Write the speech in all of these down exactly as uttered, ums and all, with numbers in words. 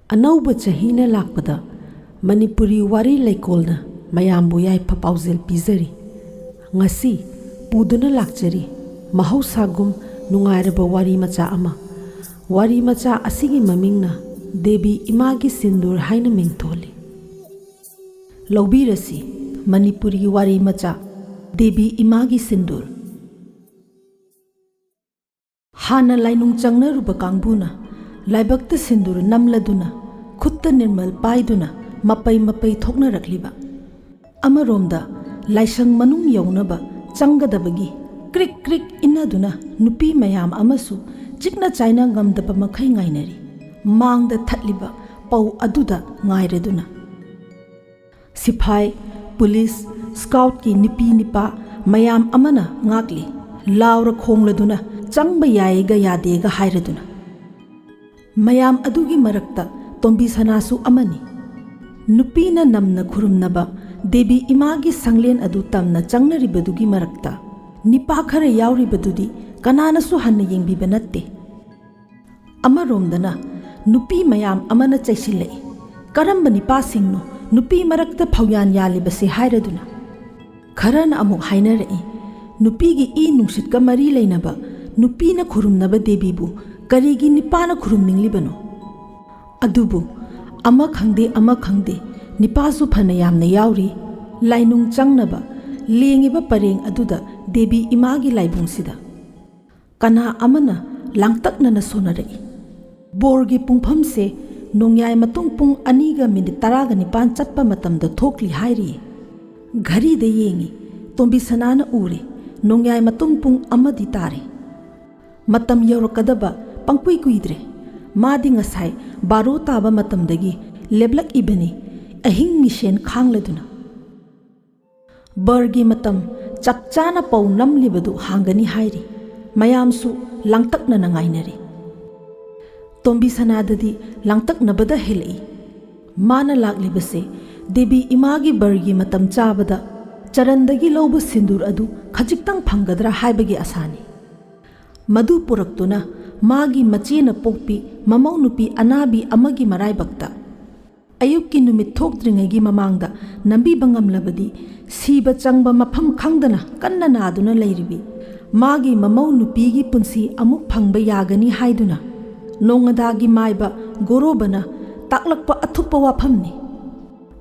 ꯑꯅꯧꯕ ꯆꯍꯤꯅ ꯂꯥꯛꯄꯗ ꯃꯅꯤꯄꯨꯔꯤ ꯋꯥꯔꯤ ꯂꯩꯀꯣꯜꯅ ꯃꯌꯥꯝꯕꯨ ꯌꯥꯏꯐ ꯄꯥꯎꯖꯦꯜ ꯄꯤꯖꯔꯤ꯫ ꯉꯁꯤ ꯄꯨꯗꯨꯅ ꯂꯥꯛꯆꯔꯤ ꯃꯍꯧꯁꯥꯒꯨꯝ ꯅꯨꯡꯉꯥꯏꯔꯕ ꯋꯥꯔꯤ ꯃꯆꯥ ꯑꯃ꯫ ꯋꯥꯔꯤ ꯃꯆꯥ ꯑꯁꯤꯒꯤ ꯃꯃꯤꯡꯅ ꯗꯦꯕꯤ ꯏꯃꯥꯒꯤ ꯁꯤꯟꯗꯨꯔ ꯍꯥꯏꯅ ꯃꯤꯡꯊꯣꯜꯂꯤ꯫ ꯂꯧꯕꯤꯔꯁꯤ ꯃꯅꯤꯄꯨꯔꯤ ꯋꯥꯔꯤ ꯃꯆꯥ, ꯗꯦꯕꯤ ꯏꯃꯥꯒꯤ ꯁꯤꯟꯗꯨꯔ꯫ ꯍꯥꯟꯅ ꯂꯥꯏꯅꯨꯡ ꯆꯪꯅꯔꯨꯕ ꯀꯥꯡꯕꯨꯅ ꯂꯥꯏꯕꯛꯇ ꯁꯤꯟꯗꯨꯔ ꯅꯝꯂꯗꯨꯅ, ꯈꯨꯠꯇ ꯅꯤꯔꯃꯜ ꯄꯥꯏꯗꯨꯅ ꯃꯄꯩ ꯃꯄꯩ ꯊꯣꯛꯅꯔꯛꯂꯤꯕ꯫ ꯑꯃꯔꯣꯝꯗ ꯂꯥꯏꯁꯪ ꯃꯅꯨꯡ ꯌꯧꯅꯕ ꯆꯪꯒꯗꯕꯒꯤ ꯀ꯭ꯔꯤꯛ ꯀ꯭ꯔꯤꯛ ꯏꯟꯅꯗꯨꯅ ꯅꯨꯄꯤ ꯃꯌꯥꯝ ꯑꯃꯁꯨ ꯆꯤꯛꯅ ꯆꯥꯏꯅ ꯉꯝꯗꯕ ꯃꯈꯩ ꯉꯥꯏꯅꯔꯤ꯫ ꯃꯥꯡꯗ ꯊꯠꯂꯤꯕ ꯄꯧ ꯑꯗꯨꯗ ꯉꯥꯏꯔꯗꯨꯅ꯫ ꯁꯤꯐꯥꯏ, ꯄꯨꯂꯤꯁ, ꯁ꯭ꯀꯥꯎꯠꯀꯤ ꯅꯨꯄꯤ ꯅꯤꯄꯥ ꯃꯌꯥꯝ ꯑꯃꯅ ꯉꯥꯛꯂꯤ꯫ ꯂꯥꯎꯔ ꯈꯣꯡꯂꯗꯨꯅ ꯆꯪꯕ ꯌꯥꯏꯒ ꯌꯥꯗꯦꯒ ꯍꯥꯏꯔꯗꯨꯅ꯫ ꯃꯌꯥꯝ ꯑꯗꯨꯒꯤ ꯃꯔꯛꯇ ꯇꯣꯝꯕꯤ ꯁꯅꯥꯁꯨ ꯑꯃꯅꯤ꯫ ꯅꯨꯄꯤꯅ ꯅꯝꯅ ꯈꯨꯔꯨꯝꯅꯕ ꯗꯦꯕꯤ ꯏꯃꯥꯒꯤ ꯁꯪꯂꯦꯟ ꯑꯗꯨ ꯇꯝꯅ ꯆꯪꯅꯔꯤꯕꯗꯨꯒꯤ ꯃꯔꯛꯇ ꯅꯤꯄꯥ ꯈꯔ ꯌꯥꯎꯔꯤꯕꯗꯨꯗꯤ ꯀꯅꯥꯅꯁꯨ ꯍꯟꯅ ꯌꯦꯡꯕꯤꯕ ꯅꯠꯇꯦ꯫ ꯑꯃꯔꯣꯝꯗꯅ ꯅꯨꯄꯤ ꯃꯌꯥꯝ ꯑꯃꯅ ꯆꯩꯁꯤꯜꯂꯛꯏ, "ꯀꯔꯝꯕ ꯅꯤꯄꯥꯁꯤꯡꯅꯣ ꯅꯨꯄꯤ ꯃꯔꯛꯇ ꯐꯧꯌꯥꯟ ꯌꯥꯜꯂꯤꯕꯁꯦ?" ꯍꯥꯏꯔꯗꯨꯅ꯫ ꯈꯔꯅ ꯑꯃꯨꯛ ꯍꯥꯏꯅꯔꯛꯏ, "ꯅꯨꯄꯤꯒꯤ ꯏ ꯅꯨꯡꯁꯤꯠꯀ ꯃꯔꯤ ꯂꯩꯅꯕ ꯅꯨꯄꯤꯅ ꯈꯨꯔꯨꯝꯅꯕ ꯗꯦꯕꯤꯕꯨ ꯀꯔꯤꯒꯤ ꯅꯤꯄꯥꯅ ꯈꯨꯔꯨꯝꯅꯤꯡꯂꯤꯕꯅꯣ?" ꯑꯗꯨꯕꯨ ꯑꯃ ꯈꯪꯗꯦ ꯑꯃ ꯈꯪꯗꯦ, ꯅꯤꯄꯥꯁꯨ ꯐꯅ ꯌꯥꯝꯅ ꯌꯥꯎꯔꯤ ꯂꯥꯏꯅꯨꯡ ꯆꯪꯅꯕ ꯂꯦꯡꯉꯤꯕ ꯄꯔꯦꯡ ꯑꯗꯨꯗ ꯗꯦꯕꯤ ꯏꯃꯥꯒꯤ ꯂꯥꯏꯕꯨꯡꯁꯤꯗ꯫ ꯀꯅꯥ ꯑꯃꯅ ꯂꯥꯡꯇꯛꯅꯅ ꯁꯣꯟꯅꯔꯛꯏ꯫ ꯕꯣꯔꯒꯤ ꯄꯨꯡꯐꯝꯁꯦ ꯅꯣꯡꯌꯥꯏ ꯃꯇꯨꯡ ꯄꯨꯡ ꯑꯅꯤꯒ ꯃꯤꯅꯤꯠ ꯇꯔꯥꯒ ꯅꯤꯄꯥꯟ ꯆꯠꯄ ꯃꯇꯝꯗ ꯊꯣꯛꯂꯤ ꯍꯥꯏꯔꯤꯌꯦ꯫ ꯘꯔꯤꯗ ꯌꯦꯡꯉꯤ, ꯇꯣꯝꯕꯤ ꯁꯅꯥꯅ ꯎꯔꯦ, ꯅꯣꯡꯌꯥꯏ ꯃꯇꯨꯡ ꯄꯨꯡ ꯑꯃꯗꯤ ꯇꯥꯔꯦ꯫ ꯃꯇꯝ ꯌꯧꯔꯛꯀꯗꯕ ꯄꯪꯀꯨꯏ ꯀꯨꯏꯗ꯭ꯔꯦ꯫ ꯃꯥꯗꯤ ꯉꯁꯥꯏ ꯕꯥꯔꯣ ꯇꯥꯕ ꯃꯇꯝꯗꯒꯤ ꯂꯦꯞꯂꯛꯏꯕꯅꯤ, ꯑꯍꯤꯡ ꯃꯤꯁꯦꯟ ꯈꯥꯡꯂꯗꯨꯅ꯫ ꯕꯔꯒꯤ ꯃꯇꯝ ꯆꯞ ꯆꯥꯅ ꯄꯧ ꯅꯝꯂꯤꯕꯗꯨ ꯍꯥꯡꯒꯅꯤ ꯍꯥꯏꯔꯤ꯫ ꯃꯌꯥꯝꯁꯨ ꯂꯥꯡꯇꯛꯅꯅ ꯉꯥꯏꯅꯔꯤ꯫ ꯇꯣꯝꯕꯤ ꯁꯅꯥꯗꯗꯤ ꯂꯥꯡꯇꯛꯅꯕꯗ ꯍꯦꯜꯂꯛꯏ꯫ ꯃꯥꯅ ꯂꯥꯛꯂꯤꯕꯁꯦ ꯗꯦꯕꯤ ꯏꯃꯥꯒꯤ ꯕꯔꯒꯤ ꯃꯇꯝ ꯆꯥꯕꯗ ꯆꯔꯟꯗꯒꯤ ꯂꯧꯕ ꯁꯤꯟꯗꯨꯔ ꯑꯗꯨ ꯈꯖꯤꯛꯇꯪ ꯐꯪꯒꯗ꯭ꯔꯥ ꯍꯥꯏꯕꯒꯤ ꯑꯁꯥꯅꯤ꯫ ꯃꯗꯨ ꯄꯨꯔꯛꯇꯨꯅ ꯃꯥꯒꯤ ꯃꯆꯦꯅ ꯄꯣꯛꯄꯤ ꯃꯃꯧ ꯅꯨꯄꯤ ꯑꯅꯥꯕꯤ ꯑꯃꯒꯤ ꯃꯔꯥꯏꯕꯛꯇ꯫ ꯑꯌꯨꯛꯀꯤ ꯅꯨꯃꯤꯠ ꯊꯣꯛꯇ꯭ꯔꯤꯉꯩꯒꯤ ꯃꯃꯥꯡꯗ ꯅꯝꯕꯤꯕ ꯉꯝꯂꯕꯗꯤ ꯁꯤꯕ ꯆꯪꯕ ꯃꯐꯝ ꯈꯪꯗꯅ ꯀꯟꯅ ꯅꯥꯗꯨꯅ ꯂꯩꯔꯤꯕꯤ ꯃꯥꯒꯤ ꯃꯃꯧ ꯅꯨꯄꯤꯒꯤ ꯄꯨꯟꯁꯤ ꯑꯃꯨꯛ ꯐꯪꯕ ꯌꯥꯒꯅꯤ ꯍꯥꯏꯗꯨꯅ ꯅꯣꯡꯉꯗꯥꯒꯤ ꯃꯥꯏꯕ ꯒꯣꯔꯣꯕꯅ ꯇꯥꯛꯂꯛꯄ ꯑꯊꯨꯞꯄ ꯋꯥꯐꯝꯅꯤ꯫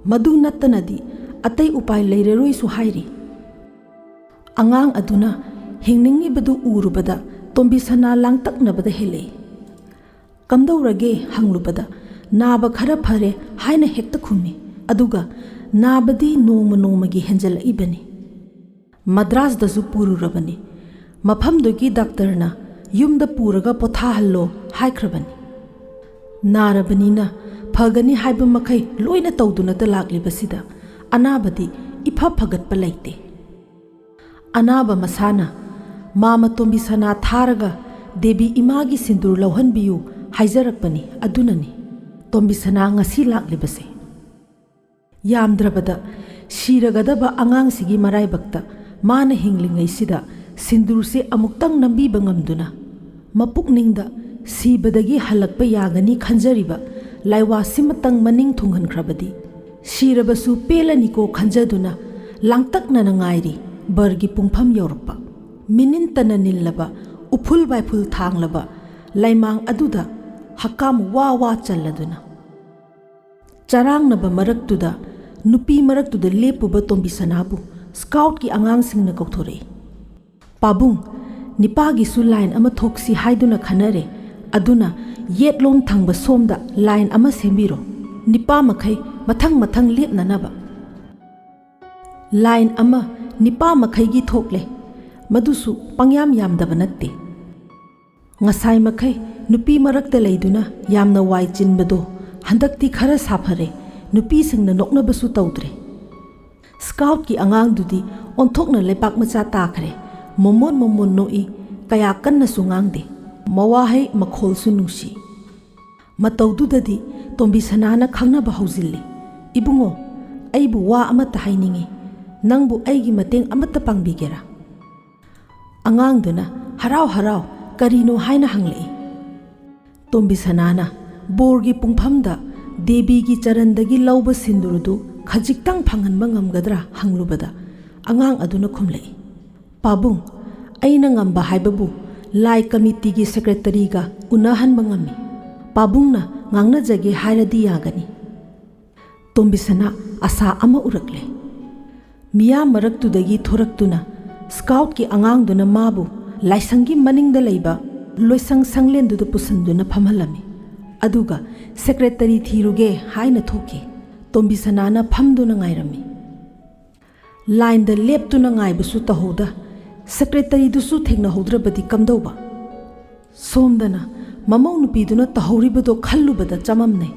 ꯃꯗꯨ ꯅꯠꯇꯅꯗꯤ ꯑꯇꯩ ꯎꯄꯥꯏ ꯂꯩꯔꯔꯣꯏꯁꯨ ꯍꯥꯏꯔꯤ꯫ ꯑꯉꯥꯡ ꯑꯗꯨꯅ ꯍꯤꯡꯅꯤꯡꯉꯤꯕꯗꯨ ꯎꯔꯨꯕꯗ ꯇꯣꯝꯕꯤꯁꯅꯥ ꯂꯥꯡꯇꯛꯅꯕꯗ ꯍꯦꯜꯂꯛꯏ꯫ "ꯀꯝꯗꯧꯔꯒꯦ?" ꯍꯪꯂꯨꯕꯗ, "ꯅꯥꯕ ꯈꯔ ꯐꯔꯦ" ꯍꯥꯏꯅ ꯍꯦꯛꯇ ꯈꯨꯝꯃꯤ꯫ ꯑꯗꯨꯒ ꯅꯥꯕꯗꯤ ꯅꯣꯡꯃ ꯅꯣꯡꯃꯒꯤ ꯍꯦꯟꯖꯜꯂꯛꯏꯕꯅꯤ꯫ ꯃꯗ꯭ꯔꯥꯁꯇꯁꯨ ꯄꯨꯔꯨꯔꯕꯅꯤ꯫ ꯃꯐꯝꯗꯨꯒꯤ ꯗꯥꯛꯇꯔꯅ "ꯌꯨꯝꯗ ꯄꯨꯔꯒ ꯄꯣꯊꯥꯍꯜꯂꯣ" ꯍꯥꯏꯈ꯭ꯔꯕꯅꯤ꯫ ꯅꯥꯔꯕꯅꯤꯅ ꯐꯒꯅꯤ ꯍꯥꯏꯕ ꯃꯈꯩ ꯂꯣꯏꯅ ꯇꯧꯗꯨꯅꯇ ꯂꯥꯛꯂꯤꯕꯁꯤꯗ ꯑꯅꯥꯕꯗꯤ ꯏꯐ ꯐꯒꯠꯄ ꯂꯩꯇꯦ꯫ ꯑꯅꯥꯕ ꯃꯁꯥꯅ "ꯃꯥꯃ ꯇꯣꯝꯕꯤꯁꯅꯥ ꯊꯥꯔꯒ ꯗꯦꯕꯤ ꯏꯃꯥꯒꯤ ꯁꯤꯟꯗꯨꯔ ꯂꯧꯍꯟꯕꯤꯌꯨ" ꯍꯥꯏꯖꯔꯛꯄꯅꯤ꯫ ꯑꯗꯨꯅꯅꯤ ꯇꯣꯝꯕꯤꯁꯅꯥ ꯉꯁꯤ ꯂꯥꯛꯂꯤꯕꯁꯦ꯫ ꯌꯥꯝꯗ꯭ꯔꯕꯗ ꯁꯤꯔꯒꯗꯕ ꯑꯉꯥꯡꯁꯤꯒꯤ ꯃꯔꯥꯏꯕꯛꯇ ꯃꯥꯅ ꯍꯤꯡꯂꯤꯉꯩꯁꯤꯗ ꯁꯤꯟꯗꯨꯔꯁꯦ ꯑꯃꯨꯛꯇꯪ ꯅꯝꯕꯤꯕ ꯉꯝꯗꯨꯅ ꯃꯄꯨꯛꯅꯤꯡꯗ ꯁꯤꯕꯗꯒꯤ ꯍꯜꯂꯛꯄ ꯌꯥꯒꯅꯤ ꯈꯟꯖꯔꯤꯕ ꯂꯥꯏꯋꯥꯁꯤꯃꯇꯪ ꯃꯅꯤꯡ ꯊꯨꯡꯍꯟꯈ꯭ꯔꯕꯗꯤ ꯁꯤꯔꯕꯁꯨ ꯄꯦꯜꯂꯅꯤꯀꯣ ꯈꯟꯖꯗꯨꯅ ꯂꯥꯡꯇꯛꯅꯅ ꯉꯥꯏꯔꯤ ꯕꯔꯒꯤ ꯄꯨꯡꯐꯝ ꯌꯧꯔꯛꯄ꯫ ꯃꯤꯅꯤꯟꯇꯅ ꯅꯤꯜꯂꯕ, ꯎꯐꯨꯜ ꯋꯥꯏꯐꯨꯜ ꯊꯥꯡꯂꯕ ꯂꯩꯃꯥꯡ ꯑꯗꯨꯗ ꯍꯛꯀꯥꯝ ꯋꯥ ꯋꯥ ꯆꯜꯂꯗꯨꯅ꯫ ꯆꯔꯥꯡꯅꯕ ꯃꯔꯛꯇꯨꯗ ꯅꯨꯄꯤ ꯃꯔꯛꯇꯨꯗ ꯂꯦꯞꯄꯨꯕ ꯇꯣꯝꯕꯤꯁꯅꯥꯕꯨ ꯁ꯭ꯀꯥꯎꯠꯀꯤ ꯑꯉꯥꯡꯁꯤꯡꯅ ꯀꯧꯊꯣꯔꯛꯏ꯫ "ꯄꯥꯕꯨꯡ, ꯅꯤꯄꯥꯒꯤꯁꯨ ꯂꯥꯏꯟ ꯑꯃ ꯊꯣꯛꯁꯤ ꯍꯥꯏꯗꯨꯅ ꯈꯟꯅꯔꯦ, ꯑꯗꯨꯅ ꯌꯦꯠꯂꯣꯝ ꯊꯪꯕ ꯁꯣꯝꯗ ꯂꯥꯏꯟ ꯑꯃ ꯁꯦꯝꯕꯤꯔꯣ꯫ ꯅꯤꯄꯥ ꯃꯈꯩ ꯃꯊꯪ ꯃꯊꯪ ꯂꯦꯞꯅꯅꯕ"꯫ ꯂꯥꯏꯟ ꯑꯃ ꯅꯤꯄꯥ ꯃꯈꯩꯒꯤ ꯊꯣꯛꯂꯦ꯫ ꯃꯗꯨꯁꯨ ꯄꯪꯌꯥꯝ ꯌꯥꯝꯗꯕ ꯅꯠꯇꯦ꯫ ꯉꯁꯥꯏ ꯃꯈꯩ ꯅꯨꯄꯤ ꯃꯔꯛꯇ ꯂꯩꯗꯨꯅ ꯌꯥꯝꯅ ꯋꯥꯏ ꯆꯤꯟꯕꯗꯣ ꯍꯟꯗꯛꯇꯤ ꯈꯔ ꯁꯥꯐꯔꯦ, ꯅꯨꯄꯤꯁꯤꯡꯅ ꯅꯣꯛꯅꯕꯁꯨ ꯇꯧꯗ꯭ꯔꯦ꯫ ꯁ꯭ꯀꯥꯎꯠꯀꯤ ꯑꯉꯥꯡꯗꯨꯗꯤ ꯑꯣꯟꯊꯣꯛꯅ ꯂꯩꯄꯥꯛ ꯃꯆꯥ ꯇꯥꯈ꯭ꯔꯦ꯫ ꯃꯣꯃꯣꯟ ꯃꯣꯃꯣꯟ ꯅꯣꯛꯏ, ꯀꯌꯥ ꯀꯟꯅꯁꯨ ꯉꯥꯡꯗꯦ꯫ ꯃꯋꯥꯍꯩ ꯃꯈꯣꯜꯁꯨ ꯅꯨꯡꯁꯤ꯫ ꯃꯇꯧꯗꯨꯗꯗꯤ ꯇꯣꯝꯕꯤꯁꯅꯥꯅ ꯈꯪꯅꯕ ꯍꯧꯖꯤꯜꯂꯤ꯫ "ꯏꯕꯨꯡꯉꯣ, ꯑꯩꯕꯨ ꯋꯥ ꯑꯃꯠꯇ ꯍꯥꯏꯅꯤꯡꯏ꯫ ꯅꯪꯕꯨ ꯑꯩꯒꯤ ꯃꯇꯦꯡ ꯑꯃꯠꯇ ꯄꯥꯡꯕꯤꯒꯦꯔꯥ?" ꯑꯉꯥꯡꯗꯨꯅ ꯍꯔꯥꯎ ꯍꯔꯥꯎ ꯀꯔꯤꯅꯣ ꯍꯥꯏꯅ ꯍꯪꯂꯛꯏ꯫ ꯇꯣꯝꯕꯤꯁꯅꯥꯅ ꯕꯣꯔꯒꯤ ꯄꯨꯡꯐꯝꯗ ꯗꯦꯕꯤꯒꯤ ꯆꯔꯟꯗꯒꯤ ꯂꯧꯕ ꯁꯤꯟꯗꯨꯔꯗꯨ ꯈꯖꯤꯛꯇꯪ ꯐꯪꯍꯟꯕ ꯉꯝꯒꯗ꯭ꯔꯥ ꯍꯪꯂꯨꯕꯗ, ꯑꯉꯥꯡ ꯑꯗꯨꯅ ꯈꯨꯝꯂꯛꯏ, "ꯄꯥꯕꯨꯡ, ꯑꯩꯅ ꯉꯝꯕ ꯍꯥꯏꯕꯕꯨ ꯂꯥꯏ ꯀꯃꯤꯇꯤꯒꯤ ꯁꯦꯀ꯭ꯔꯦꯇꯔꯤꯒ ꯎꯅꯍꯟꯕ ꯉꯝꯃꯤ꯫ ꯄꯥꯕꯨꯡꯅ ꯉꯥꯡꯅꯖꯒꯦ ꯍꯥꯏꯔꯗꯤ ꯌꯥꯒꯅꯤ꯫" ꯇꯣꯝꯕꯤꯁꯅꯥ ꯑꯁꯥ ꯑꯃ ꯎꯔꯛꯂꯦ꯫ ꯃꯤꯌꯥꯝ ꯃꯔꯛꯇꯨꯗꯒꯤ ꯊꯣꯔꯛꯇꯨꯅ ꯁ꯭ꯀꯥꯎꯠꯀꯤ ꯑꯉꯥꯡꯗꯨꯅ ꯃꯥꯕꯨ ꯂꯥꯏꯁꯪꯒꯤ ꯃꯅꯤꯡꯗ ꯂꯩꯕ ꯂꯣꯏꯁꯪ ꯁꯪꯂꯦꯟꯗꯨꯗ ꯄꯨꯁꯤꯟꯗꯨꯅ ꯐꯝꯍꯜꯂꯝꯃꯤ꯫ ꯑꯗꯨꯒ ꯁꯦꯀ꯭ꯔꯦꯇꯔꯤ ꯊꯤꯔꯨꯒꯦ ꯍꯥꯏꯅ ꯊꯣꯛꯈꯤ꯫ ꯇꯣꯝꯕꯤꯁꯅꯥꯅ ꯐꯝꯗꯨꯅ ꯉꯥꯏꯔꯝꯃꯤ꯫ ꯂꯥꯏꯟꯗ ꯂꯦꯞꯇꯨꯅ ꯉꯥꯏꯕꯁꯨ ꯇꯧꯍꯧꯗ, ꯁꯦꯀ꯭ꯔꯦꯇꯔꯤꯗꯨꯁꯨ ꯊꯦꯡꯅꯍꯧꯗ꯭ꯔꯕꯗꯤ ꯀꯝꯗꯧꯕ? ꯁꯣꯝꯗꯅ ꯃꯃꯧ ꯅꯨꯄꯤꯗꯨꯅ ꯇꯧꯍꯧꯔꯤꯕꯗꯣ ꯈꯜꯂꯨꯕꯗ ꯆꯃꯝꯅꯩ꯫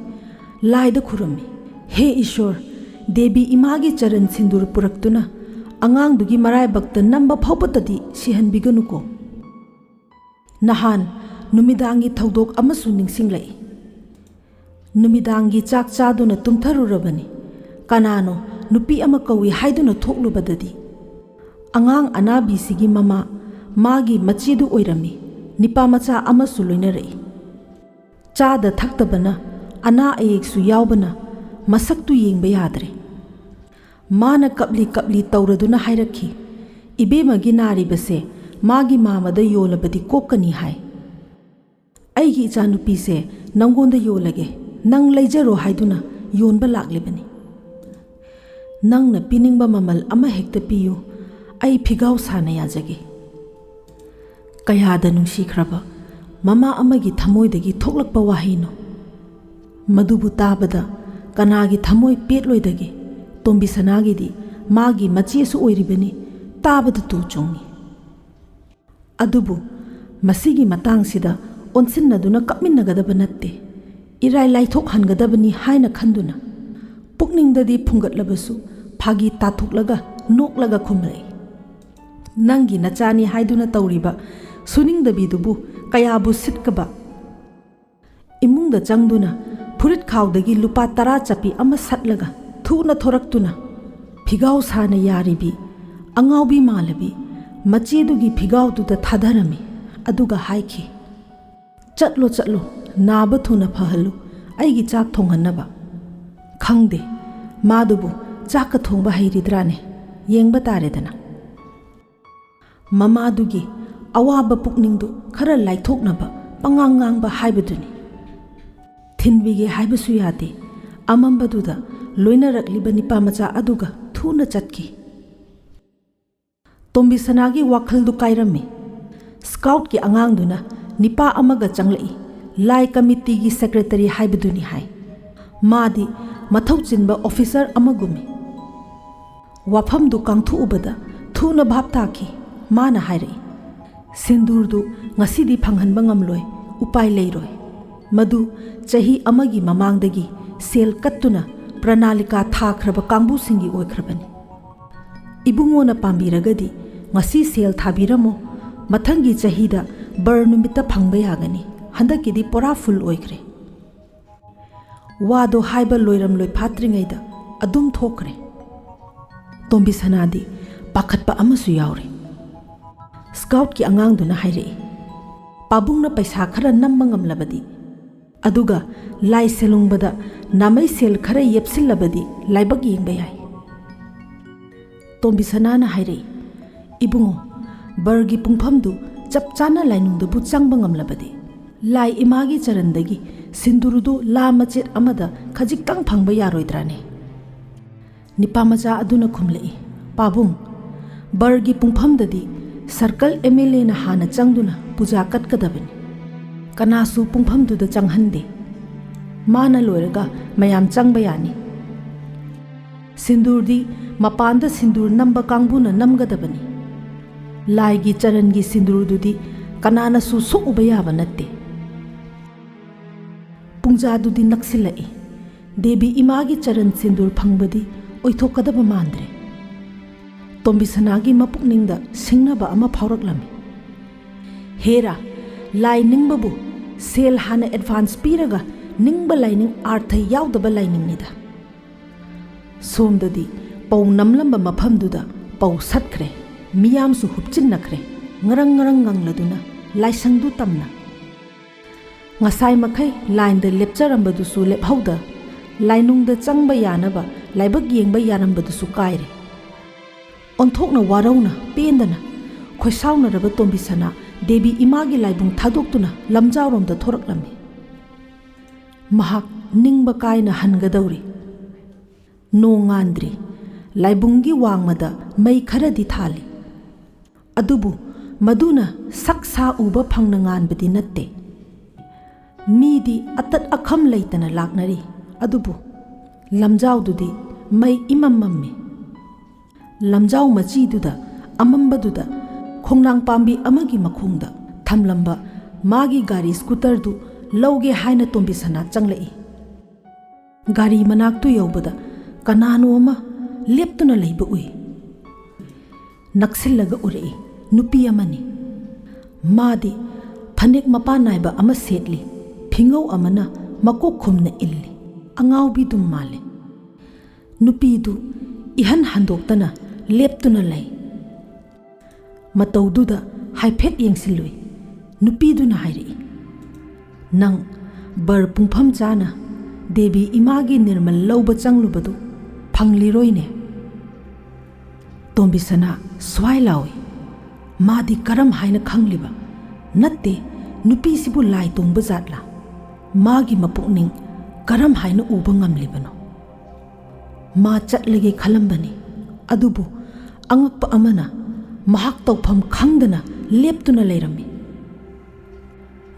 ꯂꯥꯏꯗ ꯈꯨꯔꯨꯝꯃꯤ, "ꯍꯦ ꯏꯁ꯭ꯋꯔ, ꯗꯦꯕꯤ ꯏꯃꯥꯒꯤ ꯆꯔꯟ ꯁꯤꯟꯗꯨꯔ ꯄꯨꯔꯛꯇꯨꯅ ꯑꯉꯥꯡꯗꯨꯒꯤ ꯃꯔꯥꯏꯕꯛꯇ ꯅꯝꯕ ꯐꯥꯎꯕꯇꯗꯤ ꯁꯤꯍꯟꯕꯤꯒꯅꯨꯀꯣ꯫" ꯅꯍꯥꯟ ꯅꯨꯃꯤꯗꯥꯡꯒꯤ ꯊꯧꯗꯣꯛ ꯑꯃꯁꯨ ꯅꯤꯡꯁꯤꯡꯂꯛꯏ꯫ ꯅꯨꯃꯤꯗꯥꯡꯒꯤ ꯆꯥꯛ ꯆꯥꯗꯨꯅ ꯇꯨꯝꯊꯔꯨꯔꯕꯅꯤ꯫ ꯀꯅꯥꯅꯣ ꯅꯨꯄꯤ ꯑꯃ ꯀꯧꯏ ꯍꯥꯏꯗꯨꯅ ꯊꯣꯛꯂꯨꯕꯗꯗꯤ, ꯑꯉꯥꯡ ꯑꯅꯥꯕꯤꯁꯤꯒꯤ ꯃꯃꯥ, ꯃꯥꯒꯤ ꯃꯆꯦꯗꯨ ꯑꯣꯏꯔꯝꯃꯤ꯫ ꯅꯤꯄꯥ ꯃꯆꯥ ꯑꯃꯁꯨ ꯂꯣꯏꯅꯔꯛꯏ꯫ ꯆꯥꯗ ꯊꯛꯇꯕꯅ ꯑꯅꯥ ꯑꯌꯦꯛꯁꯨ ꯌꯥꯎꯕꯅ ꯃꯁꯛꯇꯨ ꯌꯦꯡꯕ ꯌꯥꯗ꯭ꯔꯦ꯫ ꯃꯥꯅ ꯀꯞꯂꯤ ꯀꯞꯂꯤ ꯇꯧꯔꯗꯨꯅ ꯍꯥꯏꯔꯛꯈꯤ, "ꯏꯕꯦꯝꯃꯒꯤ ꯅꯥꯔꯤꯕꯁꯦ ꯃꯥꯒꯤ ꯃꯥꯃꯗ ꯌꯣꯜꯂꯕꯗꯤ ꯀꯣꯛꯀꯅꯤ ꯍꯥꯏ꯫ ꯑꯩꯒꯤ ꯏꯆꯥꯅꯨꯄꯤꯁꯦ ꯅꯪꯉꯣꯟꯗ ꯌꯣꯜꯂꯒꯦ, ꯅꯪ ꯂꯩꯖꯔꯣ ꯍꯥꯏꯗꯨꯅ ꯌꯣꯟꯕ ꯂꯥꯛꯂꯤꯕꯅꯤ꯫ ꯅꯪꯅ ꯄꯤꯅꯤꯡꯕ ꯃꯃꯜ ꯑꯃ ꯍꯦꯛꯇ ꯄꯤꯌꯨ, ꯑꯩ ꯐꯤꯒꯥꯎ ꯁꯥꯅ ꯌꯥꯖꯒꯦ꯫" ꯀꯌꯥꯗ ꯅꯨꯡꯁꯤꯈ꯭ꯔꯕ ꯃꯃꯥ ꯑꯃꯒꯤ ꯊꯃꯣꯏꯗꯒꯤ ꯊꯣꯛꯂꯛꯄ ꯋꯥꯍꯩꯅꯣ! ꯃꯗꯨꯕꯨ ꯇꯥꯕꯗ ꯀꯅꯥꯒꯤ ꯊꯃꯣꯏ ꯄꯦꯠꯂꯣꯏꯗꯒꯦ? ꯇꯣꯝꯕꯤꯁꯅꯥꯒꯤꯗꯤ ꯃꯥꯒꯤ ꯃꯆꯦꯁꯨ ꯑꯣꯏꯔꯤꯕꯅꯤ, ꯇꯥꯕꯗ ꯇꯨ ꯆꯨꯡꯏ꯫ ꯑꯗꯨꯕꯨ ꯃꯁꯤꯒꯤ ꯃꯇꯥꯡꯁꯤꯗ ꯑꯣꯟꯁꯤꯟꯅꯗꯨꯅ ꯀꯞꯃꯤꯟꯅꯒꯗꯕ ꯅꯠꯇꯦ, ꯏꯔꯥꯏ ꯂꯥꯏꯊꯣꯛꯍꯟꯒꯗꯕꯅꯤ ꯍꯥꯏꯅ ꯈꯟꯗꯨꯅ ꯄꯨꯛꯅꯤꯡꯗꯗꯤ ꯐꯨꯡꯒꯠꯂꯕꯁꯨ ꯐꯥꯒꯤ ꯇꯥꯊꯣꯛꯂꯒ ꯅꯣꯛꯂꯒ ꯈꯨꯝꯂꯛꯏ, "ꯅꯪꯒꯤ ꯅꯆꯥꯅꯤ ꯍꯥꯏꯗꯨꯅ ꯇꯧꯔꯤꯕ ꯁꯨꯅꯤꯡꯗꯕꯤꯗꯨꯕꯨ ꯀꯌꯥꯕꯨ ꯁꯤꯠꯀꯕ!" ꯏꯃꯨꯡꯗ ꯆꯪꯗꯨꯅ ꯐꯨꯔꯤꯠ ꯈꯥꯎꯗꯒꯤ ꯂꯨꯄꯥ ꯇꯔꯥ ꯆꯠꯄꯤ ꯑꯃ ꯁꯠꯂꯒ ꯊꯨꯅ ꯊꯣꯔꯛꯇꯨꯅ ꯐꯤꯒꯥꯎ ꯁꯥꯅ ꯌꯥꯔꯤꯕꯤ, ꯑꯉꯥꯎꯕꯤ ꯃꯥꯜꯂꯕꯤ ꯃꯆꯦꯗꯨꯒꯤ ꯐꯤꯒꯥꯎꯗꯨꯗ ꯊꯥꯗꯔꯝꯃꯤ꯫ ꯑꯗꯨꯒ ꯍꯥꯏꯈꯤ, "ꯆꯠꯂꯣ, ꯆꯠꯂꯣ, ꯅꯥꯕ ꯊꯨꯅ ꯐꯍꯜꯂꯨ, ꯑꯩꯒꯤ ꯆꯥꯛ ꯊꯣꯡꯍꯟꯅꯕ꯫" ꯈꯪꯗꯦ, ꯃꯥꯗꯨꯕꯨ ꯆꯥꯛꯀ ꯊꯣꯡꯕ ꯍꯩꯔꯤꯗ꯭ꯔꯥꯅꯦ? ꯌꯦꯡꯕ ꯇꯥꯔꯦꯗꯅ꯫ ꯃꯃꯥꯗꯨꯒꯤ ꯑꯋꯥꯕ ꯄꯨꯛꯅꯤꯡꯗꯨ ꯈꯔ ꯂꯥꯏꯊꯣꯛꯅꯕ ꯄꯉꯥꯡ ꯉꯥꯡꯕ ꯍꯥꯏꯕꯗꯨꯅꯤ꯫ ꯊꯤꯟꯕꯤꯒꯦ ꯍꯥꯏꯕꯁꯨ ꯌꯥꯗꯦ꯫ ꯑꯃꯝꯕꯗꯨꯗ ꯂꯣꯏꯅꯔꯛꯂꯤꯕ ꯅꯤꯄꯥ ꯃꯆꯥ ꯑꯗꯨꯒ ꯊꯨꯅ ꯆꯠꯈꯤ꯫ ꯇꯣꯝꯕꯤꯁꯅꯥꯒꯤ ꯋꯥꯈꯜꯗꯨ ꯀꯥꯏꯔꯝꯃꯤ꯫ ꯁ꯭ꯀꯥꯎꯠꯀꯤ ꯑꯉꯥꯡꯗꯨꯅ ꯅꯤꯄꯥ ꯑꯃꯒ ꯆꯪꯂꯛꯏ꯫ ꯂꯥꯏ ꯀꯃꯤꯇꯤꯒꯤ ꯁꯦꯀ꯭ꯔꯦꯇꯔꯤ ꯍꯥꯏꯕꯗꯨꯅꯤ ꯍꯥꯏ꯫ ꯃꯥꯗꯤ ꯃꯊꯧ ꯆꯤꯟꯕ ꯑꯣꯐꯤꯁꯔ ꯑꯃꯒꯨꯝꯃꯤ꯫ ꯋꯥꯐꯝꯗꯨ ꯀꯥꯡꯊꯣꯛꯎꯕꯗ ꯊꯨꯅ ꯚꯥꯞ ꯇꯥꯈꯤ꯫ ꯃꯥꯅ ꯍꯥꯏꯔꯛꯏ, "ꯁꯤꯟꯗꯨꯔꯗꯨ ꯉꯁꯤꯗꯤ ꯐꯪꯍꯟꯕ ꯉꯝꯂꯣꯏ, ꯎꯄꯥꯏ ꯂꯩꯔꯣꯏ꯫ ꯃꯗꯨ ꯆꯍꯤ ꯑꯃꯒꯤ ꯃꯃꯥꯡꯗꯒꯤ ꯁꯦꯜ ꯀꯠꯇꯨꯅ ꯄ꯭ꯔꯅꯥꯂꯤꯀꯥ ꯊꯥꯈ꯭ꯔꯕ ꯀꯥꯡꯕꯨꯁꯤꯡꯒꯤ ꯑꯣꯏꯈ꯭ꯔꯕꯅꯤ꯫ ꯏꯕꯨꯡꯉꯣꯅ ꯄꯥꯝꯕꯤꯔꯒꯗꯤ ꯉꯁꯤ ꯁꯦꯜ ꯊꯥꯕꯤꯔꯝꯃꯣ, ꯃꯊꯪꯒꯤ ꯆꯍꯤꯗ ꯕꯔ ꯅꯨꯃꯤꯠꯇ ꯐꯪꯕ ꯌꯥꯒꯅꯤ, ꯍꯟꯗꯛꯀꯤꯗꯤ ꯄꯨꯔꯥ ꯐꯨꯜ ꯑꯣꯏꯈ꯭ꯔꯦ꯫" ꯋꯥꯗꯣ ꯍꯥꯏꯕ ꯂꯣꯏꯔꯝꯂꯣꯏ ꯐꯥꯠꯇ꯭ꯔꯤꯉꯩꯗ ꯑꯗꯨꯝ ꯊꯣꯛꯈ꯭ꯔꯦ꯫ ꯇꯣꯝꯕꯤꯁꯅꯥꯗꯤ ꯄꯥꯈꯠꯄ ꯑꯃꯁꯨ ꯌꯥꯎꯔꯦ꯫ ꯁ꯭ꯀꯥꯎꯠꯀꯤ ꯑꯉꯥꯡꯗꯨꯅ ꯍꯥꯏꯔꯛꯏ, "ꯄꯥꯕꯨꯡꯅ ꯄꯩꯁꯥ ꯈꯔ ꯅꯝꯕ ꯉꯝꯂꯕꯗꯤ, ꯑꯗꯨꯒ ꯂꯥꯏ ꯁꯦꯂꯨꯡꯕꯗ ꯅꯥꯃꯩ ꯁꯦꯜ ꯈꯔ ꯌꯦꯞꯁꯤꯜꯂꯕꯗꯤ ꯂꯥꯏꯕꯛ ꯌꯦꯡꯕ ꯌꯥꯏ꯫" ꯇꯣꯝꯕꯤꯁꯅꯥꯅ ꯍꯥꯏꯔꯛꯏ, "ꯏꯕꯨꯡꯉꯣ, ꯕꯔꯒꯤ ꯄꯨꯡꯐꯝꯗꯨ ꯆꯞ ꯆꯥꯅ ꯂꯥꯏꯅꯨꯡꯗꯕꯨ ꯆꯪꯕ ꯉꯝꯂꯕꯗꯤ, ꯂꯥꯏ ꯏꯃꯥꯒꯤ ꯆꯔꯟꯗꯒꯤ ꯁꯤꯟꯗꯨꯔꯗꯨ ꯂꯥ ꯃꯆꯦꯠ ꯑꯃꯗ ꯈꯖꯤꯛꯇꯪ ꯐꯪꯕ ꯌꯥꯔꯣꯏꯗ꯭ꯔꯥꯅꯦ?" ꯅꯤꯄꯥ ꯃꯆꯥ ꯑꯗꯨꯅ ꯈꯨꯝꯂꯛꯏ, "ꯄꯥꯕꯨꯡ, ꯕꯔꯒꯤ ꯄꯨꯡꯐꯝꯗꯗꯤ ꯁꯔꯀꯜ ꯑꯦꯝ ꯑꯦꯜ ꯑꯦꯅ ꯍꯥꯟꯅ ꯆꯪꯗꯨꯅ ꯄꯨꯖꯥ ꯀꯠꯀꯗꯕꯅꯤ꯫ ꯀꯅꯥꯁꯨ ꯄꯨꯡꯐꯝꯗꯨꯗ ꯆꯪꯍꯟꯗꯦ꯫ ꯃꯥꯅ ꯂꯣꯏꯔꯒ ꯃꯌꯥꯝ ꯆꯪꯕ ꯌꯥꯅꯤ꯫ ꯁꯤꯟꯗꯨꯔꯗꯤ ꯃꯄꯥꯟꯗ ꯁꯤꯟꯗꯨꯔ ꯅꯝꯕ ꯀꯥꯡꯕꯨꯅ ꯅꯝꯒꯗꯕꯅꯤ꯫ ꯂꯥꯏꯒꯤ ꯆꯔꯟꯒꯤ ꯁꯤꯟꯗꯨꯔꯗꯨꯗꯤ ꯀꯅꯥꯅꯁꯨ ꯁꯣꯛꯎꯕ ꯌꯥꯕ ꯅꯠꯇꯦ꯫" ꯄꯨꯡꯖꯥꯗꯨꯗꯤ ꯅꯛꯁꯤꯜꯂꯛꯏ꯫ ꯗꯦꯕꯤ ꯏꯃꯥꯒꯤ ꯆꯔꯟ ꯁꯤꯟꯗꯨꯔ ꯐꯪꯕꯗꯤ ꯑꯣꯏꯊꯣꯛꯀꯗꯕ ꯃꯥꯟꯗ꯭ꯔꯦ꯫ ꯇꯣꯝꯕꯤꯁꯅꯥꯒꯤ ꯃꯄꯨꯛꯅꯤꯡꯗ ꯁꯤꯡꯅꯕ ꯑꯃ ꯐꯥꯎꯔꯛꯂꯝꯃꯤ꯫ ꯍꯦꯔꯥ, ꯂꯥꯏ ꯅꯤꯡꯕꯕꯨ ꯁꯦꯜ ꯍꯥꯟꯅ ꯑꯦꯗꯚꯥꯟꯁ ꯄꯤꯔꯒ ꯅꯤꯡꯕ ꯂꯥꯏꯅꯤꯡ ꯑꯥꯔꯊ ꯌꯥꯎꯗꯕ ꯂꯥꯏꯅꯤꯡꯅꯤꯗ꯫ ꯁꯣꯝꯗꯗꯤ ꯄꯧ ꯅꯝꯂꯝꯕ ꯃꯐꯝꯗꯨꯗ ꯄꯧ ꯁꯠꯈ꯭ꯔꯦ, ꯃꯤꯌꯥꯝꯁꯨ ꯍꯨꯞꯆꯤꯟꯅꯈ꯭ꯔꯦ꯫ ꯉꯔꯪ ꯉꯔꯪ ꯉꯪꯂꯗꯨꯅ ꯂꯥꯏꯁꯪꯗꯨ ꯇꯝꯅ꯫ ꯉꯁꯥꯏ ꯃꯈꯩ ꯂꯥꯏꯟꯗ ꯂꯦꯞꯆꯔꯝꯕꯗꯨꯁꯨ ꯂꯦꯞꯍꯧꯗ, ꯂꯥꯏꯅꯨꯡꯗ ꯆꯪꯕ ꯌꯥꯅꯕ ꯂꯥꯏꯕꯛ ꯌꯦꯡꯕ ꯌꯥꯔꯝꯕꯗꯨꯁꯨ ꯀꯥꯏꯔꯦ꯫ ꯑꯣꯟꯊꯣꯛꯅ ꯋꯥꯔꯧꯅ ꯄꯦꯟꯗꯅ ꯈꯣꯏꯁꯥꯎꯅꯔꯕ ꯇꯣꯝꯕꯤꯁꯅꯥ ꯗꯦꯕꯤ ꯏꯃꯥꯒꯤ ꯂꯥꯏꯕꯨꯡ ꯊꯥꯗꯣꯛꯇꯨꯅ ꯂꯝꯖꯥꯎꯔꯣꯝꯗ ꯊꯣꯔꯛꯂꯝꯃꯤ꯫ ꯃꯍꯥꯛ ꯅꯤꯡꯕ ꯀꯥꯏꯅ ꯍꯟꯒꯗꯧꯔꯤ꯫ ꯅꯣꯡ ꯉꯥꯟꯗ꯭ꯔꯤ꯫ ꯂꯥꯏꯕꯨꯡꯒꯤ ꯋꯥꯡꯃꯗ ꯃꯩ ꯈꯔꯗꯤ ꯊꯥꯜꯂꯤ꯫ ꯑꯗꯨꯕꯨ ꯃꯗꯨꯅ ꯁꯛ ꯁꯥ ꯎꯕ ꯐꯪꯅ ꯉꯥꯟꯕꯗꯤ ꯅꯠꯇꯦ꯫ ꯃꯤꯗꯤ ꯑꯇꯠ ꯑꯈꯝ ꯂꯩꯇꯅ ꯂꯥꯛꯅꯔꯤ, ꯑꯗꯨꯕꯨ ꯂꯝꯖꯥꯎꯗꯨꯗꯤ ꯃꯩ ꯏꯃꯝ ꯃꯝꯃꯤ꯫ ꯂꯝꯖꯥꯎ ꯃꯆꯤꯗꯨꯗ, ꯑꯃꯝꯕꯗꯨꯗ ꯈꯣꯡꯅꯥꯡ ꯄꯥꯝꯕꯤ ꯑꯃꯒꯤ ꯃꯈꯣꯡꯗ ꯊꯝꯂꯝꯕ ꯃꯥꯒꯤ ꯒꯥꯔꯤ ꯁ꯭ꯀꯨꯇꯔꯗꯨ ꯂꯧꯒꯦ ꯍꯥꯏꯅ ꯇꯣꯝꯕꯤꯁꯅꯥ ꯆꯪꯂꯛꯏ꯫ ꯒꯥꯔꯤ ꯃꯅꯥꯛꯇꯨ ꯌꯧꯕꯗ ꯀꯅꯥꯅꯣ ꯑꯃ ꯂꯦꯞꯇꯨꯅ ꯂꯩꯕ ꯎꯏ꯫ ꯅꯛꯁꯤꯜꯂꯒ ꯎꯔꯛꯏ, ꯅꯨꯄꯤ ꯑꯃꯅꯤ꯫ ꯃꯥꯗꯤ ꯐꯅꯦꯛ ꯃꯄꯥꯟ ꯅꯥꯏꯕ ꯑꯃ ꯁꯦꯠꯂꯤ, ꯐꯤꯉꯧ ꯑꯃꯅ ꯃꯀꯣꯛ ꯈꯨꯝꯅ ꯏꯜꯂꯤ, ꯑꯉꯥꯎꯕꯤꯗꯨꯝ ꯃꯥꯜꯂꯤ꯫ ꯅꯨꯄꯤꯗꯨ ꯏꯍꯟ ꯍꯟꯗꯣꯛꯇꯅ ꯂꯦꯞꯇꯨꯅ ꯂꯩ꯫ ꯃꯇꯧꯗꯨꯗ ꯍꯥꯏꯐꯦꯠ ꯌꯦꯡꯁꯤꯜꯂꯨꯏ꯫ ꯅꯨꯄꯤꯗꯨꯅ ꯍꯥꯏꯔꯛꯏ, "ꯅꯪ ꯕꯔ ꯄꯨꯡꯐꯝ ꯆꯥꯅ ꯗꯦꯕꯤ ꯏꯃꯥꯒꯤ ꯅꯤꯔꯃꯜ ꯂꯧꯕ ꯆꯪꯂꯨꯕꯗꯨ ꯐꯪꯂꯤꯔꯣꯏꯅꯦ?" ꯇꯣꯝꯕꯤꯁꯅꯥ ꯁ꯭ꯋꯥꯏ ꯂꯥꯎꯏ꯫ ꯃꯥꯗꯤ ꯀꯔꯝ ꯍꯥꯏꯅ ꯈꯪꯂꯤꯕ? ꯅꯠꯇꯦ, ꯅꯨꯄꯤꯁꯤꯕꯨ ꯂꯥꯏ ꯇꯣꯡꯕ ꯖꯥꯠꯂꯥ? ꯃꯥꯒꯤ ꯃꯄꯨꯛꯅꯤꯡ ꯀꯔꯝ ꯍꯥꯏꯅ ꯎꯕ ꯉꯝꯂꯤꯕꯅꯣ? ꯃꯥ ꯆꯠꯂꯒꯦ ꯈꯜꯂꯝꯕꯅꯤ, ꯑꯗꯨꯕꯨ ꯑꯉꯛꯄ ꯑꯃꯅ ꯃꯍꯥꯛ ꯇꯧꯐꯝ ꯈꯪꯗꯅ ꯂꯦꯞꯇꯨꯅ ꯂꯩꯔꯝꯃꯤ꯫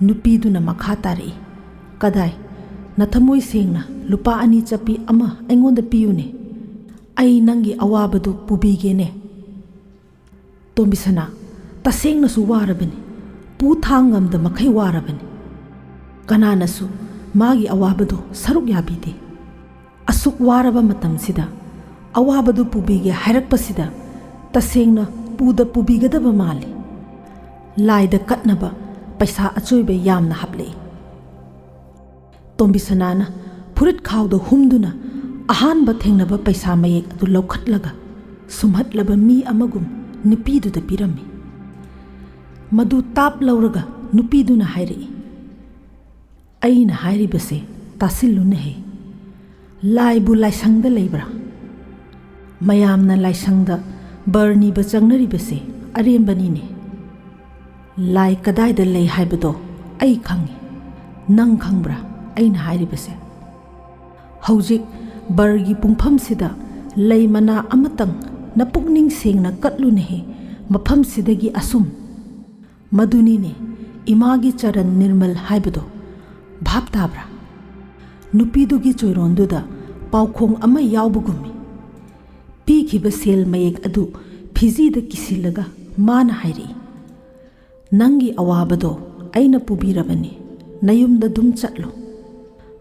ꯅꯨꯄꯤꯗꯨꯅ ꯃꯈꯥ ꯇꯥꯔꯛꯏ, "ꯀꯗꯥꯏ, ꯅꯊꯃꯣꯏ ꯁꯦꯡꯅ ꯂꯨꯄꯥ ꯑꯅꯤ ꯆꯠꯄꯤ ꯑꯃ ꯑꯩꯉꯣꯟꯗ ꯄꯤꯌꯨꯅꯦ꯫ ꯑꯩ ꯅꯪꯒꯤ ꯑꯋꯥꯕꯗꯨ ꯄꯨꯕꯤꯒꯦꯅꯦ꯫" ꯇꯣꯝꯕꯤꯁꯅꯥ ꯇꯁꯦꯡꯅꯁꯨ ꯋꯥꯔꯕꯅꯤ, ꯄꯨ ꯊꯥꯡ ꯉꯝꯗ ꯃꯈꯩ ꯋꯥꯔꯕꯅꯤ꯫ ꯀꯅꯥꯅꯁꯨ ꯃꯥꯒꯤ ꯑꯋꯥꯕꯗꯨ ꯁꯔꯨꯛ ꯌꯥꯕꯤꯗꯦ꯫ ꯑꯁꯨꯛ ꯋꯥꯔꯕ ꯃꯇꯝꯁꯤꯗ ꯑꯋꯥꯕꯗꯨ ꯄꯨꯕꯤꯒꯦ ꯍꯥꯏꯔꯛꯄꯁꯤꯗ ꯇꯁꯦꯡꯅ ꯄꯨꯗ ꯄꯨꯕꯤꯒꯗꯕ ꯃꯥꯜꯂꯤ꯫ ꯂꯥꯏꯗ ꯀꯠꯅꯕ ꯄꯩꯁꯥ ꯑꯆꯣꯏꯕ ꯌꯥꯝꯅ ꯍꯥꯞꯂꯛꯏ꯫ ꯇꯣꯝꯕꯤꯁꯅꯥꯅ ꯐꯨꯔꯤꯠ ꯈꯥꯎꯗ ꯍꯨꯝꯗꯨꯅ ꯑꯍꯥꯟꯕ ꯊꯦꯡꯅꯕ ꯄꯩꯁꯥ ꯃꯌꯦꯛ ꯑꯗꯨ ꯂꯧꯈꯠꯂꯒ ꯁꯨꯝꯍꯠꯂꯕ ꯃꯤ ꯑꯃꯒꯨꯝ ꯅꯨꯄꯤꯗꯨꯗ ꯄꯤꯔꯝꯃꯤ꯫ ꯃꯗꯨ ꯇꯥꯞ ꯂꯧꯔꯒ ꯅꯨꯄꯤꯗꯨꯅ ꯍꯥꯏꯔꯛꯏ, "ꯑꯩꯅ ꯍꯥꯏꯔꯤꯕꯁꯦ ꯇꯥꯁꯤꯜꯂꯨꯅꯦꯍꯦ꯫ ꯂꯥꯏꯕꯨ ꯂꯥꯏꯁꯪꯗ ꯂꯩꯕ꯭ꯔꯥ? ꯃꯌꯥꯝꯅ ꯂꯥꯏꯁꯪꯗ ꯕꯔ ꯅꯤꯕ ꯆꯪꯅꯔꯤꯕꯁꯦ ꯑꯔꯦꯝꯕꯅꯤꯅꯦ꯫ ꯂꯥꯏ ꯀꯗꯥꯏꯗ ꯂꯩ ꯍꯥꯏꯕꯗꯣ ꯑꯩ ꯈꯪꯏ꯫ ꯅꯪ ꯈꯪꯕ꯭ꯔꯥ ꯑꯩꯅ ꯍꯥꯏꯔꯤꯕꯁꯦ? ꯍꯧꯖꯤꯛ ꯕꯔꯒꯤ ꯄꯨꯡꯐꯝꯁꯤꯗ ꯂꯩ ꯃꯅꯥ ꯑꯃꯇꯪ ꯅꯄꯨꯛꯅꯤꯡ ꯁꯦꯡꯅ ꯀꯠꯂꯨꯅꯦꯍꯦ, ꯃꯐꯝꯁꯤꯗꯒꯤ ꯑꯁꯨꯝ꯫ ꯃꯗꯨꯅꯤꯅꯦ ꯏꯃꯥꯒꯤ ꯆꯔꯟ ꯅꯤꯔꯃꯜ ꯍꯥꯏꯕꯗꯣ꯫ ꯚꯥꯞ ꯇꯥꯕ꯭ꯔꯥ?" ꯅꯨꯄꯤꯗꯨꯒꯤ ꯆꯣꯏꯔꯣꯟꯗꯨꯗ ꯄꯥꯎꯈꯣꯡ ꯑꯃ ꯌꯥꯎꯕꯒꯨꯝꯃꯤ꯫ ꯄꯤꯈꯤꯕ ꯁꯦꯜ ꯃꯌꯦꯛ ꯑꯗꯨ ꯐꯤꯖꯤꯗ ꯀꯤꯁꯤꯜꯂꯒ ꯃꯥꯅ ꯍꯥꯏꯔꯛꯏ, "ꯅꯪꯒꯤ ꯑꯋꯥꯕꯗꯣ ꯑꯩꯅ ꯄꯨꯕꯤꯔꯕꯅꯤ, ꯅꯌꯨꯝꯗ ꯑꯗꯨꯝ ꯆꯠꯂꯣ꯫"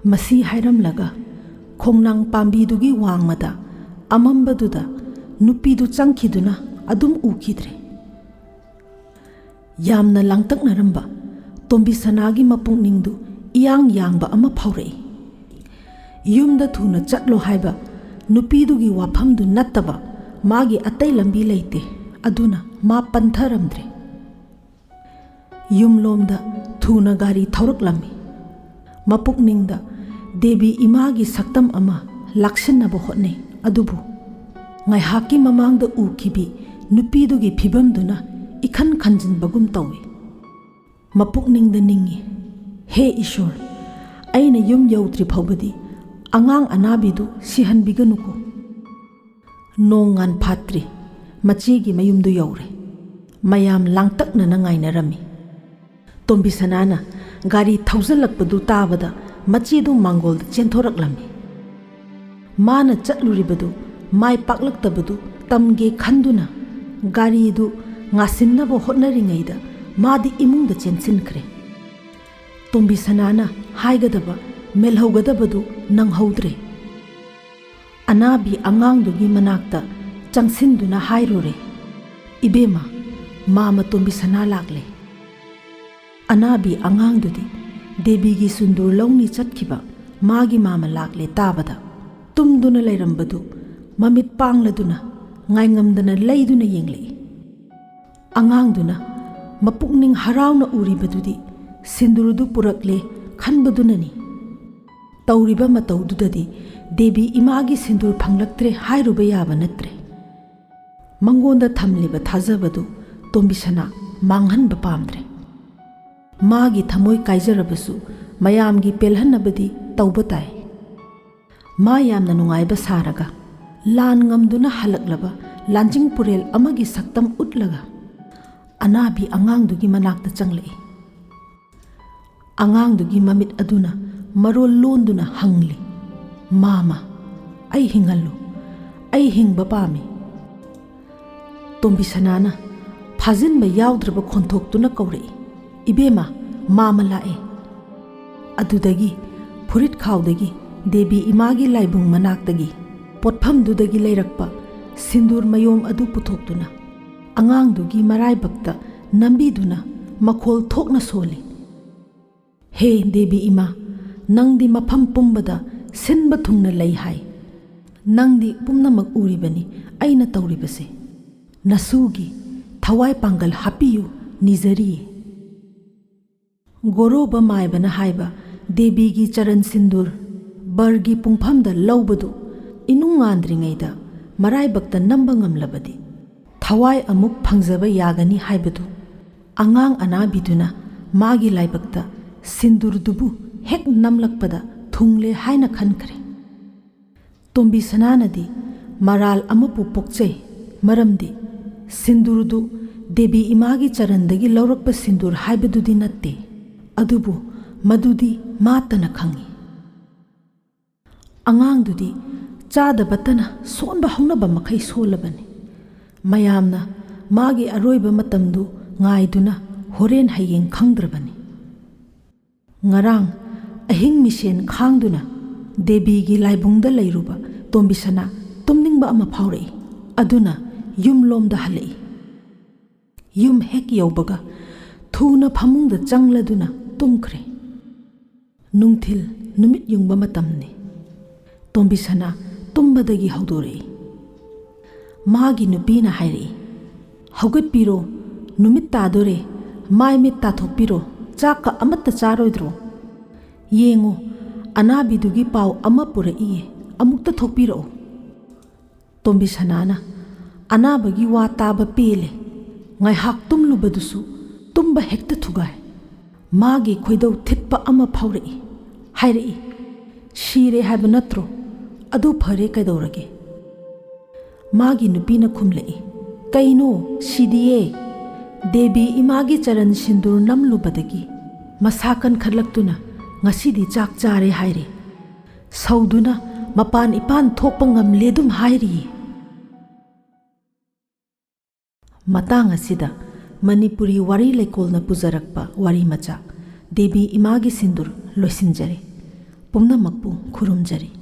ꯃꯁꯤ ꯍꯥꯏꯔꯝꯂꯒ ꯈꯣꯡꯅꯥꯡ ꯄꯥꯝꯕꯤꯗꯨꯒꯤ ꯋꯥꯡꯃꯗ ꯑꯃꯝꯕꯗꯨꯗ ꯅꯨꯄꯤꯗꯨ ꯆꯪꯈꯤꯗꯨꯅ ꯑꯗꯨꯝ ꯎꯈꯤꯗ꯭ꯔꯦ꯫ ꯌꯥꯝꯅ ꯂꯥꯡꯇꯛꯅꯔꯝꯕ ꯇꯣꯝꯕꯤꯁꯅꯥꯒꯤ ꯃꯄꯨꯛꯅꯤꯡꯗꯨ ꯏꯌꯥꯡ ꯌꯥꯡꯕ ꯑꯃ ꯐꯥꯎꯔꯛꯏ꯫ ꯌꯨꯝꯗ ꯊꯨꯅ ꯆꯠꯂꯣ ꯍꯥꯏꯕ ꯅꯨꯄꯤꯗꯨꯒꯤ ꯋꯥꯐꯝꯗꯨ ꯅꯠꯇꯕ ꯃꯥꯒꯤ ꯑꯇꯩ ꯂꯝꯕꯤ ꯂꯩꯇꯦ꯫ ꯑꯗꯨꯅ ꯃꯥ ꯄꯟꯊꯔꯝꯗ꯭ꯔꯦ꯫ ꯌꯨꯝꯂꯣꯝꯗ ꯊꯨꯅ ꯒꯥꯔꯤ ꯊꯧꯔꯛꯂꯝꯃꯤ꯫ ꯃꯄꯨꯛꯅꯤꯡꯗ ꯗꯦꯕꯤ ꯏꯃꯥꯒꯤ ꯁꯛꯇꯝ ꯑꯃ ꯂꯥꯛꯁꯤꯟꯅꯕ ꯍꯣꯠꯅꯩ, ꯑꯗꯨꯕꯨ ꯉꯥꯏꯍꯥꯛꯀꯤ ꯃꯃꯥꯡꯗ ꯎꯈꯤꯕꯤ ꯅꯨꯄꯤꯗꯨꯒꯤ ꯐꯤꯕꯝꯗꯨꯅ ꯏꯈꯟ ꯈꯟꯖꯤꯟꯕꯒꯨꯝ ꯇꯧꯏ꯫ ꯃꯄꯨꯛꯅꯤꯡꯗ ꯅꯤꯡꯏ, "ꯍꯦ ꯏꯁꯣꯔ, ꯑꯩꯅ ꯌꯨꯝ ꯌꯧꯗ꯭ꯔꯤ ꯐꯥꯎꯕꯗꯤ ꯑꯉꯥꯡ ꯑꯅꯥꯕꯤꯗꯨ ꯁꯤꯍꯟꯕꯤꯒꯅꯨꯀꯣ꯫" ꯅꯣꯡ ꯉꯥꯟ ꯐꯥꯠꯇ꯭ꯔꯤ, ꯃꯆꯦꯒꯤ ꯃꯌꯨꯝꯗꯨ ꯌꯧꯔꯦ꯫ ꯃꯌꯥꯝ ꯂꯥꯡꯇꯛꯅꯅ ꯉꯥꯏꯅꯔꯝꯃꯤ꯫ ꯇꯣꯝꯕꯤꯁꯅꯥꯅ ꯒꯥꯔꯤ ꯊꯧꯖꯤꯜꯂꯛꯄꯗꯨ ꯇꯥꯕꯗ ꯃꯆꯦꯗꯨ ꯃꯥꯡꯒꯣꯜꯗ ꯆꯦꯟꯊꯣꯔꯛꯂꯝꯃꯤ꯫ ꯃꯥꯅ ꯆꯠꯂꯨꯔꯤꯕꯗꯨ ꯃꯥꯏ ꯄꯥꯛꯂꯛꯇꯕꯗꯨ ꯇꯝꯒꯦ ꯈꯟꯗꯨꯅ ꯒꯥꯔꯤꯗꯨ ꯉꯥꯁꯤꯟꯅꯕ ꯍꯣꯠꯅꯔꯤꯉꯩꯗ ꯃꯥꯗꯤ ꯏꯃꯨꯡꯗ ꯆꯦꯟꯁꯤꯟꯈ꯭ꯔꯦ꯫ ꯇꯣꯝꯕꯤꯁꯅꯥꯅ ꯍꯥꯏꯒꯗꯕ ꯃꯦꯜꯍꯧꯒꯗꯕꯗꯨ ꯅꯪꯍꯧꯗ꯭ꯔꯦ꯫ ꯑꯅꯥꯕꯤ ꯑꯉꯥꯡꯗꯨꯒꯤ ꯃꯅꯥꯛꯇ ꯆꯪꯁꯤꯟꯗꯨꯅ ꯍꯥꯏꯔꯨꯔꯦ, "ꯏꯕꯦꯝꯃ, ꯃꯥꯃ ꯇꯣꯝꯕꯤꯁꯅꯥ ꯂꯥꯛꯂꯦ꯫" ꯑꯅꯥꯕꯤ ꯑꯉꯥꯡꯗꯨꯗꯤ ꯗꯦꯕꯤꯒꯤ ꯁꯨꯟꯗꯨꯔ ꯂꯧꯅꯤ ꯆꯠꯈꯤꯕ ꯃꯥꯒꯤ ꯃꯥꯃ ꯂꯥꯛꯂꯦ ꯇꯥꯕꯗ, ꯇꯨꯝꯗꯨꯅ ꯂꯩꯔꯝꯕꯗꯨ ꯃꯃꯤꯠ ꯄꯥꯡꯂꯗꯨꯅ ꯉꯥꯏꯉꯝꯗꯅ ꯂꯩꯗꯨꯅ ꯌꯦꯡꯂꯛꯏ꯫ ꯑꯉꯥꯡꯗꯨꯅ ꯃꯄꯨꯛꯅꯤꯡ ꯍꯔꯥꯎꯅ ꯎꯔꯤꯕꯗꯨꯗꯤ ꯁꯤꯟꯗꯨꯔꯗꯨ ꯄꯨꯔꯛꯂꯦ ꯈꯟꯕꯗꯨꯅꯅꯤ꯫ ꯇꯧꯔꯤꯕ ꯃꯇꯧꯗꯨꯗꯗꯤ ꯗꯦꯕꯤ ꯏꯃꯥꯒꯤ ꯁꯤꯟꯗꯨꯔ ꯐꯪꯂꯛꯇ꯭ꯔꯦ ꯍꯥꯏꯔꯨꯕ ꯌꯥꯕ ꯅꯠꯇ꯭ꯔꯦ꯫ ꯃꯉꯣꯟꯗ ꯊꯝꯂꯤꯕ ꯊꯥꯖꯕꯗꯨ ꯇꯣꯝꯕꯤꯁꯅꯥ ꯃꯥꯡꯍꯟꯕ ꯄꯥꯝꯗ꯭ꯔꯦ꯫ ꯃꯥꯒꯤ ꯊꯃꯣꯏ ꯀꯥꯏꯖꯔꯕꯁꯨ ꯃꯌꯥꯝꯒꯤ ꯄꯦꯜꯍꯟꯅꯕꯗꯤ ꯇꯧꯕ ꯇꯥꯏ꯫ ꯃꯥ ꯌꯥꯝꯅ ꯅꯨꯡꯉꯥꯏꯕ ꯁꯥꯔꯒ ꯂꯥꯟ ꯉꯝꯗꯨꯅ ꯍꯜꯂꯛꯂꯕ ꯂꯥꯟꯖꯤꯡ ꯄꯨꯔꯦꯜ ꯑꯃꯒꯤ ꯁꯛꯇꯝ ꯎꯠꯂꯒ ꯑꯅꯥꯕꯤ ꯑꯉꯥꯡꯗꯨꯒꯤ ꯃꯅꯥꯛꯇ ꯆꯪꯂꯛꯏ꯫ ꯑꯉꯥꯡꯗꯨꯒꯤ ꯃꯃꯤꯠ ꯑꯗꯨꯅ ꯃꯔꯣꯜ ꯂꯣꯟꯗꯨꯅ ꯍꯪꯂꯤ, "ꯃꯥꯃ, ꯑꯩ ꯍꯤꯡꯍꯜꯂꯨ, ꯑꯩ ꯍꯤꯡꯕ ꯄꯥꯝꯃꯤ꯫" ꯇꯣꯝꯕꯤꯁꯅꯥꯅ ꯐꯥꯖꯤꯟꯕ ꯌꯥꯎꯗ꯭ꯔꯕ ꯈꯣꯟꯊꯣꯛꯇꯨꯅ ꯀꯧꯔꯛꯏ, "ꯏꯕꯦꯝꯃ, ꯃꯥꯃ ꯂꯥꯛꯑꯦ!" ꯑꯗꯨꯗꯒꯤ ꯐꯨꯔꯤꯠ ꯈꯥꯎꯗꯒꯤ ꯗꯦꯕꯤ ꯏꯃꯥꯒꯤ ꯂꯥꯏꯕꯨꯡ ꯃꯅꯥꯛꯇꯒꯤ ꯄꯣꯠꯐꯝꯗꯨꯗꯒꯤ ꯂꯩꯔꯛꯄ ꯁꯤꯟꯗꯨꯔ ꯃꯌꯣꯝ ꯑꯗꯨ ꯄꯨꯊꯣꯛꯇꯨꯅ ꯑꯉꯥꯡꯗꯨꯒꯤ ꯃꯔꯥꯏꯕꯛꯇ ꯅꯝꯕꯤꯗꯨꯅ ꯃꯈꯣꯜ ꯊꯣꯛꯅ ꯁꯣꯜꯂꯤ, "ꯍꯦ ꯗꯦꯕꯤ ꯏꯃꯥ, ꯅꯪꯗꯤ ꯃꯐꯝ ꯄꯨꯝꯕꯗ ꯁꯤꯟꯕ ꯊꯨꯡꯅ ꯂꯩ ꯍꯥꯏ꯫ ꯅꯪꯗꯤ ꯄꯨꯝꯅꯃꯛ ꯎꯔꯤꯕꯅꯤ ꯑꯩꯅ ꯇꯧꯔꯤꯕꯁꯦ꯫ ꯅꯁꯨꯒꯤ ꯊꯋꯥꯏ ꯄꯥꯡꯒꯜ ꯍꯥꯞꯄꯤꯌꯨ ꯅꯤꯖꯔꯤꯌꯦ꯫" ꯒꯣꯔꯣꯕ ꯃꯥꯏꯕꯅ ꯍꯥꯏꯕ ꯗꯦꯕꯤꯒꯤ ꯆꯔꯟ ꯁꯤꯟꯗꯨꯔ ꯕꯔꯒꯤ ꯄꯨꯡꯐꯝꯗ ꯂꯧꯕꯗꯨ ꯏꯅꯨꯡ ꯉꯥꯟꯗ꯭ꯔꯤꯉꯩꯗ ꯃꯔꯥꯏꯕꯛꯇ ꯅꯝꯕ ꯉꯝꯂꯕꯗꯤ ꯊꯋꯥꯏ ꯑꯃꯨꯛ ꯐꯪꯖꯕ ꯌꯥꯒꯅꯤ ꯍꯥꯏꯕꯗꯨ ꯑꯉꯥꯡ ꯑꯅꯥꯕꯤꯗꯨꯅ ꯃꯥꯒꯤ ꯂꯥꯏꯕꯛꯇ ꯁꯤꯟꯗꯨꯔꯗꯨꯕꯨ ꯍꯦꯛ ꯅꯝꯂꯛꯄꯗ ꯊꯨꯡꯂꯦ ꯍꯥꯏꯅ ꯈꯟꯈ꯭ꯔꯦ꯫ ꯇꯣꯝꯕꯤꯁꯅꯥꯅꯗꯤ ꯃꯔꯥꯜ ꯑꯃꯕꯨ ꯄꯣꯛꯆꯩ, ꯃꯔꯝꯗꯤ ꯁꯤꯟꯗꯨꯔꯗꯨ ꯗꯦꯕꯤ ꯏꯃꯥꯒꯤ ꯆꯔꯟꯗꯒꯤ ꯂꯧꯔꯛꯄ ꯁꯤꯟꯗꯨꯔ ꯍꯥꯏꯕꯗꯨꯗꯤ ꯅꯠꯇꯦ꯫ ꯑꯗꯨꯕꯨ ꯃꯗꯨꯗꯤ ꯃꯥꯇꯅ ꯈꯪꯏ꯫ ꯑꯉꯥꯡꯗꯨꯗꯤ ꯆꯥꯗꯕꯇꯅ ꯁꯣꯟꯕ ꯍꯧꯅꯕ ꯃꯈꯩ ꯁꯣꯜꯂꯕꯅꯤ꯫ ꯃꯌꯥꯝꯅ ꯃꯥꯒꯤ ꯑꯔꯣꯏꯕ ꯃꯇꯝꯗꯨ ꯉꯥꯏꯗꯨꯅ ꯍꯣꯔꯦꯟ ꯍꯌꯦꯡ ꯈꯪꯗ꯭ꯔꯕꯅꯤ꯫ ꯉꯔꯥꯡ ꯑꯍꯤꯡ ꯃꯤꯁꯦꯟ ꯈꯥꯡꯗꯨꯅ ꯗꯦꯕꯤꯒꯤ ꯂꯥꯏꯕꯨꯡꯗ ꯂꯩꯔꯨꯕ ꯇꯣꯝꯕꯤꯁꯅꯥ ꯇꯨꯝꯅꯤꯡꯕ ꯑꯃ ꯐꯥꯎꯔꯛꯏ꯫ ꯑꯗꯨꯅ ꯌꯨꯝꯂꯣꯝꯗ ꯍꯜꯂꯛꯏ꯫ ꯌꯨꯝ ꯍꯦꯛ ꯌꯧꯕꯒ ꯊꯨꯅ ꯐꯃꯨꯡꯗ ꯆꯪꯂꯗꯨꯅ ꯇꯨꯝꯈ꯭ꯔꯦ꯫ ꯅꯨꯡꯊꯤꯜ ꯅꯨꯃꯤꯠ ꯌꯨꯡꯕ ꯃꯇꯝꯅꯤ꯫ ꯇꯣꯝꯕꯤꯁꯅꯥ ꯇꯨꯝꯕꯗꯒꯤ ꯍꯧꯗꯣꯔꯛꯏ꯫ ꯃꯥꯒꯤ ꯅꯨꯄꯤꯅ ꯍꯥꯏꯔꯛꯏ, "ꯍꯧꯒꯠꯄꯤꯔꯣ, "ꯅꯨꯃꯤꯠ ꯇꯥꯗꯣꯔꯦ, ꯃꯥꯏ ꯃꯤꯠ ꯇꯥꯊꯣꯛꯄꯤꯔꯣ, ꯆꯥꯛꯀ ꯑꯃꯠꯇ ꯆꯥꯔꯣꯏꯗ꯭ꯔꯣ? ꯌꯦꯡꯉꯨ, ꯑꯅꯥꯕꯤꯗꯨꯒꯤ ꯄꯥꯎ ꯑꯃ ꯄꯨꯔꯛꯏꯌꯦ, ꯑꯃꯨꯛꯇ ꯊꯣꯛꯄꯤꯔꯛꯑꯣ"꯫ ꯇꯣꯝꯕꯤꯁꯅꯥꯅ, "ꯑꯅꯥꯕꯒꯤ ꯋꯥ ꯇꯥꯕ ꯄꯦꯜꯂꯦ꯫ ꯉꯥꯏꯍꯥꯛ ꯇꯨꯝꯂꯨꯕꯗꯨꯁꯨ ꯇꯨꯝꯕ ꯍꯦꯛꯇ ꯊꯨꯒꯥꯏ꯫ ꯃꯥꯒꯤ ꯈꯣꯏꯗꯧ ꯊꯤꯠꯄ ꯑꯃ ꯐꯥꯎꯔꯛꯏ꯫ ꯍꯥꯏꯔꯛꯏ, 'ꯁꯤꯔꯦ ꯍꯥꯏꯕ ꯅꯠꯇ꯭ꯔꯣ? ꯑꯗꯨ ꯐꯔꯦ ꯀꯩꯗꯧꯔꯒꯦ?'" ꯃꯥꯒꯤ ꯅꯨꯄꯤꯅ ꯈꯨꯝꯂꯛꯏ, "ꯀꯩꯅꯣ, ꯁꯤꯗꯤꯌꯦ꯫ ꯗꯦꯕꯤ ꯏꯃꯥꯒꯤ ꯆꯔꯟ ꯁꯤꯟꯗꯨꯔ ꯅꯝꯂꯨꯕꯗꯒꯤ ꯃꯁꯥ ꯀꯟꯈꯠꯂꯛꯇꯨꯅ ꯉꯁꯤꯗꯤ ꯆꯥꯛ ꯆꯥꯔꯦ ꯍꯥꯏꯔꯦ꯫ ꯁꯧꯗꯨꯅ ꯃꯄꯥꯟ ꯏꯄꯥꯟ ꯊꯣꯛꯄ ꯉꯝꯂꯦ ꯑꯗꯨꯝ ꯍꯥꯏꯔꯤꯌꯦ"꯫ ꯃꯇꯥꯡ ꯑꯁꯤꯗ ꯃꯅꯤꯄꯨꯔꯤ ꯋꯥꯔꯤ ꯂꯩꯀꯣꯜꯅ ꯄꯨꯖꯔꯛꯄ ꯋꯥꯔꯤ ꯃꯆꯥ "ꯗꯦꯕꯤ ꯏꯃꯥꯒꯤ ꯁꯤꯟꯗꯨꯔ" ꯂꯣꯏꯁꯤꯟꯖꯔꯦ꯫ ꯄꯨꯝꯅꯃꯛꯄꯨ ꯈꯨꯔꯨꯝꯖꯔꯤ꯫